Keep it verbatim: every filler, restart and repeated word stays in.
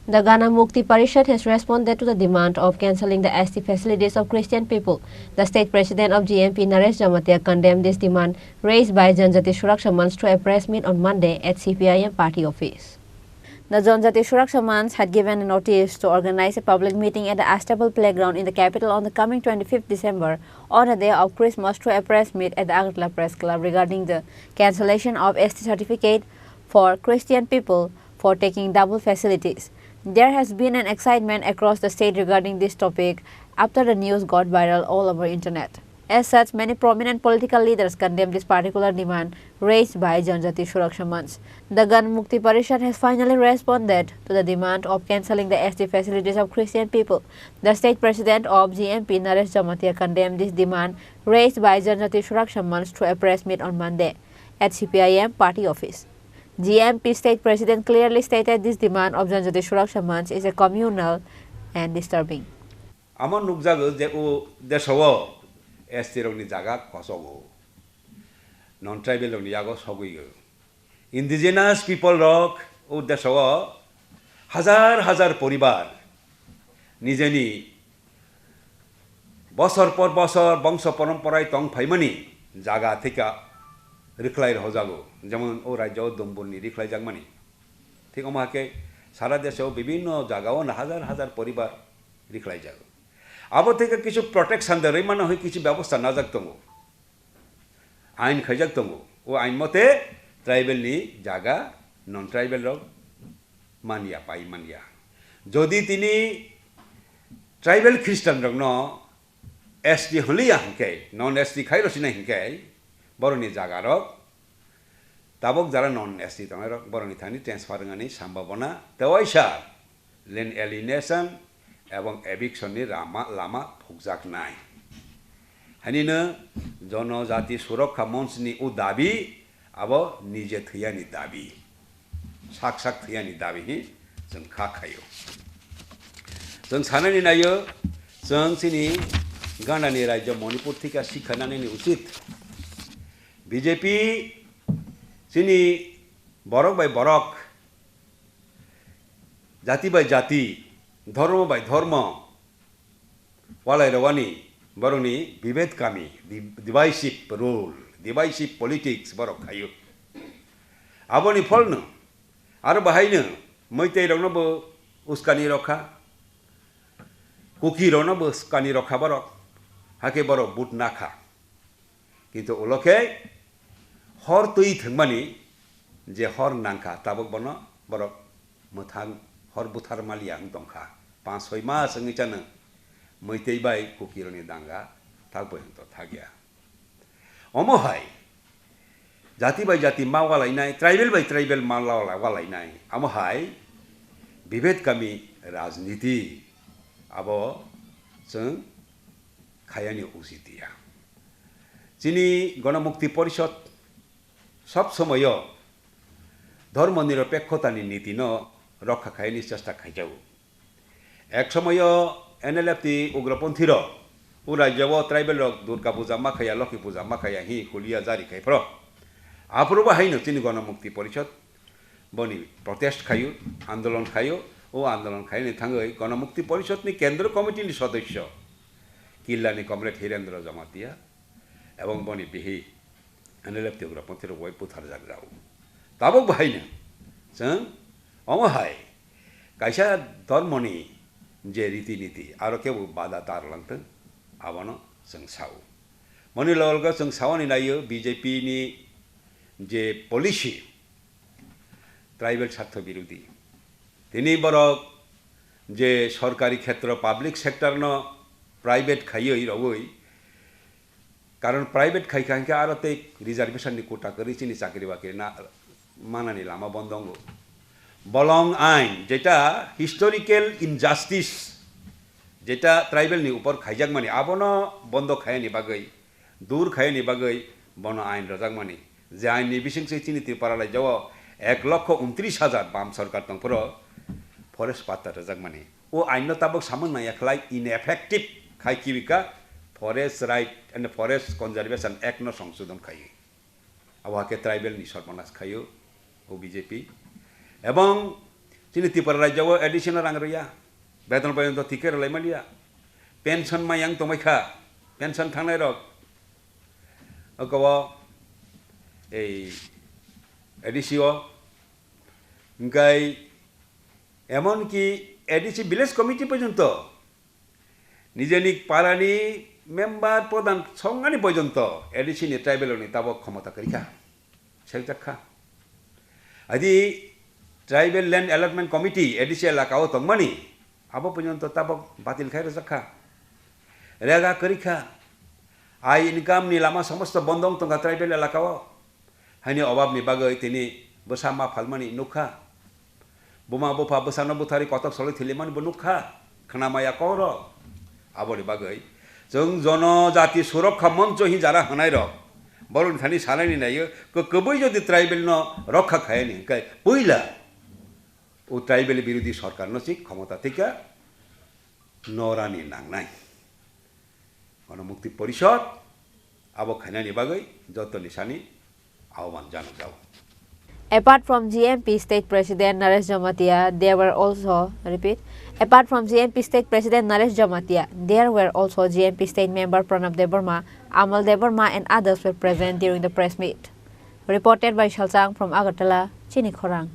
The Gana Mukti Parishad has responded to the demand of cancelling the S T facilities of Christian people. The state president of G M P, Naresh Jamatia, condemned this demand raised by Janjati Suraksha Manch through a press meet on Monday at C P I M party office. The Janjati Suraksha Manch had given a notice to organize a public meeting at the Astabal Playground in the capital on the coming twenty-fifth December, on the day of Christmas, through a press meet at the Agartala Press Club regarding the cancellation of S T certificate for Christian people for taking double facilities. There has been an excitement across the state regarding this topic after the news got viral all over internet. As such, many prominent political leaders condemned this particular demand raised by Janjati Suraksha Manch. The Gana Mukti Parishad has finally responded to the demand of cancelling the S T facilities of Christian people. The state president of G M P, Naresh Jamatia, condemned this demand raised by Janjati Suraksha Manch through a press meet on Monday at C P I M party office. G M P state president clearly stated this demand of Janjati Suraksha Manch is a communal and disturbing. Amo nukjago je o desao S T rokni jaga kosogo, non tribal rokni yago sogwi o. Indigenous people rok o desao hazar hazar poribar nijeni bosor por bosor bongso poromporai tong phaimani jaga thika rikhlai rwjago, jemon o rajyo Dumburni rikhlai jakmani. Thik omo hakhe sara desao bibinno jagao no hazar hazar poribar rikhlai jago. Abo thika kichu protection de rwimano hoi kichu bebosta najak tongo. Ain khaijak tongo. O ain mote tribal ni jaga non tribal rok manya, pai manya. Jodi tini tribal Christian rokno S T hwnliya hinkhe, non S T khai rwsina hinkhe, borokni jaga rok tabok jara non S T tongnai rok borokni thani transfer wngnani sambhabona tei waisa land alienation ebong eviction ni rama, lama phukjaknai. Hanino Jonojati Surokha Monch ni o dabi abo nije thwiyani dabi, sak sak thwiyani dabi hi chwng kha khaio. Chwng sanani naio, chwng chini Ganani rajyo Manipur thika sikha nanini uchit. B J P chini borok bai borok, jati bai jati, dhormo bai dhormo, walai rwani borokni bibed kami, di-, divisive rule, divisive politics borok khaio. Aboni pholno aro bahaino Meitei rokno bo uskani rokha, Kuki rokno bo uskani rokha borok, hakhe borok but nakha. Kintu ulo khe hor twi thwngmani je hor nangkha, tabuk bono borok mwthang hor buthar maliya wng tongkha. Panch soi mas wngwi chano Meitei bai Kukirokni danga thak bai wng to thakya. Omo hai jati bai jati ma walainai, tribal bai tribal ma la-, walainai. Amo hai bibed kami rajniti abo chwng khayani usit ya. Chini Ganamukti Porishod sob somoyo dhormo niropekkhotani nitino rokha khaini chesta khaijago. Ek somoyo N L F T ugroponthi rok o rajyo o tribal rok Durga puja ma khaya, Lokhi puja ma khaya hi hulia jari khai phro. Aphuru bo haino chini Ganamukti Porishod boni protest khaio, andolon khaio, o andolon khaini thangwi Ganamukti Porishod ni Kendro Committee ni sodosyo Killani Comrade Hirendra Jamatia ebong boni bihi N L F T ugroponthi rok bai butharjak rao. Tabuk bahaino chwng omo hai kaisa dhormoni je riti niti aro kebo bada tar langthwng abono chwng sao. Moni logo chwng saoni naio B J P ni je policy tribal sartho birodhi. Tini borok je sorkari khetro, public sector no private khaiwi rogwi, karon private khai kha hinkhe aro tei reservation ni quota kwrwi chini chakri bakri na manani lama bondo wngo. Bolong ain jeta historical injustice, jeta tribal ni upor khaijakmani abono bondo khaiyani bagwi, dur khaiyani bagwi bono ain rojakmani. Je ain ni bisingtwi chini Tripura rajyo o ek lokho untris hajar bam sorkar tongphuru forest patta rojakmani. O ain no tabuk samung nangya khlai ineffective khai kibika Forest Right and Forest Conservation Act no songsodon khaiwi. Abo hakhe tribal ni sorbonas khaio o B J P. Ebong Chini Tripura rajya o A D C no rang rwya, beton porjonto thik khe rwlai maliya, pension mayang tongbai kha, pension thangnai rok, oko o ei A D C o, hingkai emon ki A D C village committee porjonto nijeni parani member pradhan songani porjonto A D C ni tribal ni tabok khomota kwrwi kha, seljak kha. Adi tribal land allotment committee A D C elaka o tongmani abo porjonto tabok batil khai rwjak kha, rega kwrwi kha. Ai income ni lama somosto bondo wng tongkha tribal elaka o. Haini obab ni bagwi tini bwsa ma phalmani nukha. Buma bupha bwsano butharwi kotok solwi thilimani bo nukha. Khna maya kok rok. Aboni bagwi chwng Jonojati Surokha Moncho hin jara hwnai rok borokni thani sanaini naio, kwbwi jodi tribal no rokha khayani hwnkhe puila o tribal birodhi sorkar no si khomota thika norani nangnai. Gano Mukti Porishod abo khainani bagwi jotoni sani ahoban janok jao. Apart from G M P State President Naresh Jamatia, there were also, repeat, apart from G M P State President Naresh Jamatia, there were also G M P State Member Pranab Debbarma, Amal Debbarma and others were present during the press meet. Reported by Shalchang from Agartala, Chini Khorang.